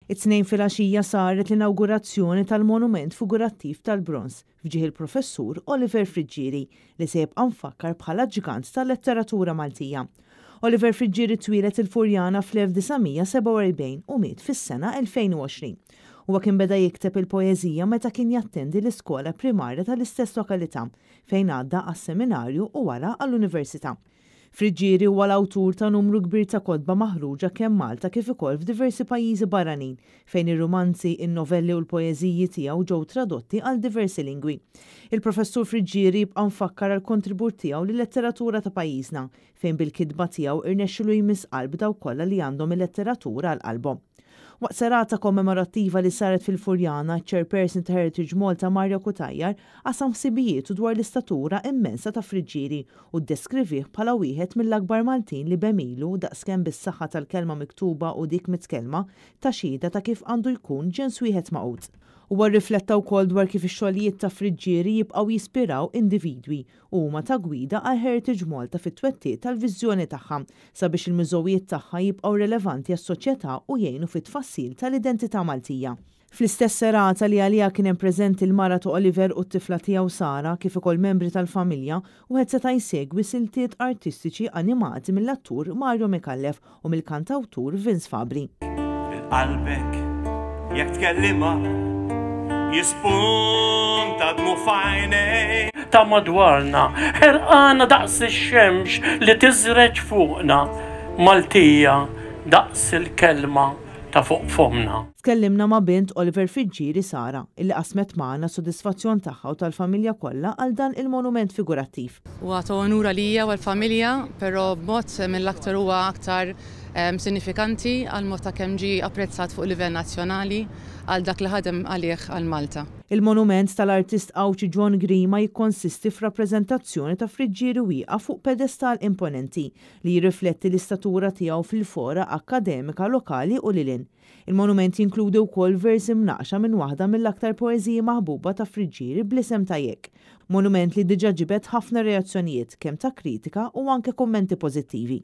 It-Tnejn filgħaxija saret l-inawgurazzjoni tal-monument figurattiv tal-bronż f'ġieħ il-Professur Oliver Friggieri li se jibqa' mfakkar bħala ġgant tal-letteratura Maltija. Oliver Friggieri twieled il-Furjana fl-1947 u miet fis-sena 2020. Huwa kien beda jikteb il-poeżija meta kien jattendi l-iskola primarja tal-istess lokalità fejn għadda għas-seminarju u wara għall-università. Friggieri huwa l-awtur ta' numru kbir ta' kotba maħruġa kemm Malta kif ukoll f'diversi pajjiżi barranin, fejn ir-rumanzi, in-novelli u l-poeżiji tiegħu ġew tradotti għal diversi lingwi. Il-Professur Friggieri jibqa' mfakkar għall-kontribut tiegħu lil-letteratura ta' pajjiżna, fejn bil-kitba tiegħu irnexxielu jmiss qalb dawk kollha li għandhom il-letteratura għal qalbhom. Waqt serata kommemorattiva li saret fil-Furjana, iċ-Chairperson ta' Heritage Malta Mario Cutajar qasam ħsibijietu dwar l-istatura immensa ta' Friggieri u ddeskrivih bħala wieħed mill-akbar Maltin li b'għemilu, daqskemm bis-saħħa tal-kelma miktuba u dik mitkellma, ta xhieda ta' kif għandu jkun ġens wieħed magħqud. Huwa rrifletta wkoll dwar kif ix-xogħlijiet ta' Friggieri jibqgħu jispiraw individwi u huma ta' gwida għal Heritage Malta fit-twettiq tal-viżjoni tagħha sabiex il-miżowijiet tagħha jibqgħu relevanti għas-soċjetà u jgħinu fit-tfassil tal-identità Maltija. Fl-istess serata li għaliha kien hemm preżenti l-mara ta' Oliver u t-tifla tiegħu Sara kif ukoll membri tal-familja, wieħed seta' jsegwi siltiet artistiċi animati mill-attur Mario Micallef u mill-kantawtur Vince Fabri. Il-qalbek jekk tkellimha jispunta dmu f'għajnejk. Ta' madwarna, ħerqana daqs ix-xemx li tiżreġ fuqna, Maltija daqs il-kelma ta' fuq fommna. Tkellimna ma' bint Oliver Friggieri Sara, illi qasmet magħna s-sodisfazzjon tagħha u tal-familja kollha għal dan il-monument figurattiv. Huwa ta' onur għalija u għall-familja, però b'mod mill-aktar huwa aktar sinifikanti għall-mod ta' kemm ġie apprezzat fuq livell nazzjonali għal dak li ħadem għalih għal Malta. Il-monument tal-artist Għawdxi John Grima jikkonsisti f'rappreżentazzjoni ta' Friggieri wieqaf fuq pedestal imponenti li jirrifletti l-istatura tiegħu fil-fora akkademika lokali u lil hinn. Il-monument jinkludi wkoll versi mnaqqxa minn waħda mill-aktar poeżiji maħbuba ta' Friggieri bl-isem ta' Jekk. Monument li diġà ġibed ħafna reazzjonijiet kemm ta' kritika u anke kummenti pożittivi.